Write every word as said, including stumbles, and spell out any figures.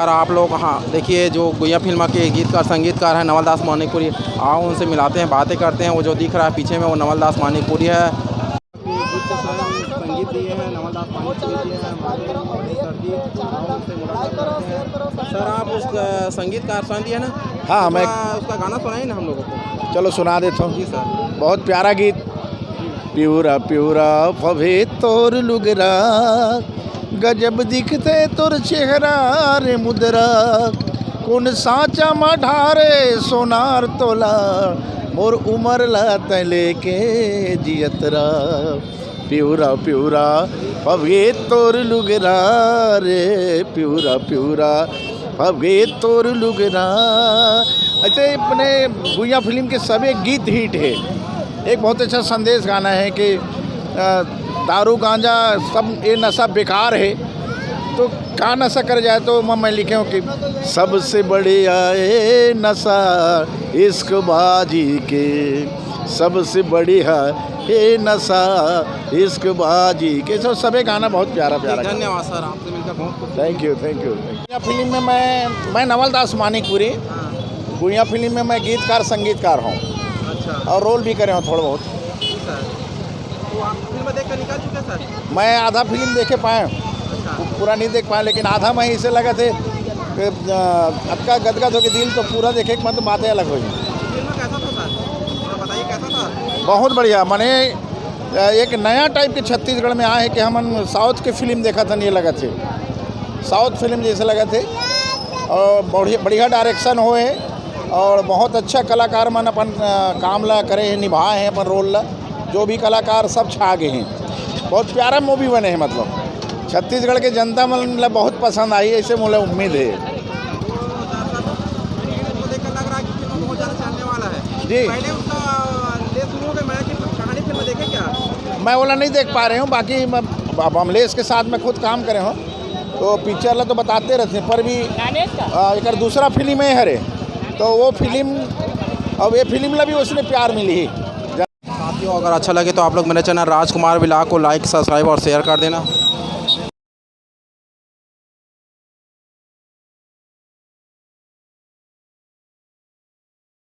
आप लोग, हाँ, देखिए, जो गुइया फिल्म के गीतकार संगीतकार हैं नवल दास मानिकपुरी, आओ उनसे मिलाते हैं, बातें करते हैं। वो जो दिख रहा है पीछे में, वो नवल दास मानिकपुरी है। गीत का स्वयं संगीत दिए हैं नवल दास मानिकपुरी जी हैं, हमारे सर जी, आओ उनसे मुलाकात करते हैं। सर, आप उस, अ, संगीतकार स्वयं दिए हैं ना? हाँ, मैं उसका, उसका गाना सुनाइए ना हम लोगों को। चलो, सुना देता हूँ। जी सर। बहुत प्यारा गीत। प्यूरा प्यूरा फवे तोर लुगरा, गजब दिखते तोर चेहरा रे मुदरा, कौन साचा मा ढारे सोनार तोला, मोर उमर ला तैं लेके जियतरा। प्यूरा प्यूरा फवे तोर लुगरा रे, प्यूरा प्यूरा फवे तोर लुगरा। अच्छा, अपने गुइया फिल्म के सभी गीत हिट है। एक बहुत अच्छा संदेश गाना है कि, अ, दारू गांजा सब ये नशा बेकार है, तो का नशा कर जाए, तो मैं, मैं लिखे हूँ कि सबसे बढ़िया ये नशा इश्क बाजी के, सबसे बढ़िया ये नशा इश्क बाजी के। सब, सभी गाना बहुत प्यारा प्यारा गाना। धन्यवाद सर, आपसे मिलकर बहुत कुछ। Thank you, thank you. गुइया फिल्म में मैं, मैं नवल दास मानिकपुरी। हाँ। गुइया फिल्म में मैं गीतकार संगीतकार हूँ। अच्छा। और रोल भी करे हूँ थोड़ा बहुत। जी सर। तो आप फिल्म देख कर निकल चुके सर? मैं आधा फिल्म देखे पाए हूँ। अच्छा। पू-, पूरा नहीं देख पाए, लेकिन आधा मैं इसे लगा थे कि, अ, अटका गदगद हो के दिल तो पूरा देखे, मतलब बातें अलग हो गई। फिल्म कैसा था सर? थोड़ा बताइए, कैसा था? बहुत बढ़िया, माने, अ, एक नया टाइप के छत्तीसगढ़ में आए हैं कि हमन साउथ के फिल्म देखत हन, ये लगत हे, साउथ फिल्म जैसे लगत हे। और बढ़िया, बढ़िया डायरेक्शन होए हे और बहुत अच्छा कलाकार मन अपन, अ, काम ला करे हे, निभाए हे अपन रोल ला। जो भी कलाकार सब छा गए हे, बहुत प्यारा मूवी बने हे। मतलब छत्तीसगढ़ के जनता मन ला बहुत पसंद आही, ऐसे मोला उम्मीद हे। जी। पहले उसका ले शुरू हो गए, मैं कि कहानी फिल्म देखे क्या? मैं ओला नहीं देख पा रहे हूँ, बाकी मैं, अब अमलेश के साथ मैं खुद काम करे हूँ, तो पिक्चर ला तो बताते रहते हैं, पर भी, आ, एकर दूसरा फिल्म हे हरे, तो वो फिल्म, अब ये फिल्म ला भी उसने प्यार मिली ही। साथियों, अगर अच्छा लगे तो आप लोग मेरे चैनल राजकुमार व्लॉग को लाइक, सब्सक्राइब और शेयर कर देना।